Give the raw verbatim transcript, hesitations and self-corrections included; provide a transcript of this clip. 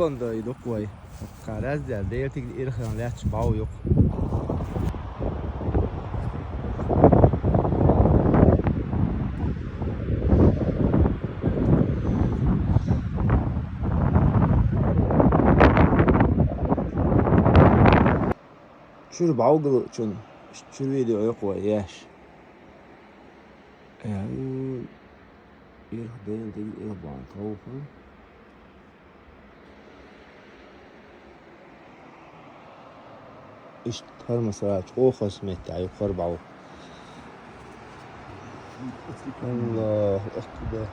Онда идук вай. Караз дер, дер тик ирхан лач бау юк. Чур баугыл чун. Чур видео юк вай, яш. Э, ирх ден ден ирх бан тауфа. Ишт тармасарач охас метта юкар бау. Аллаху акбар.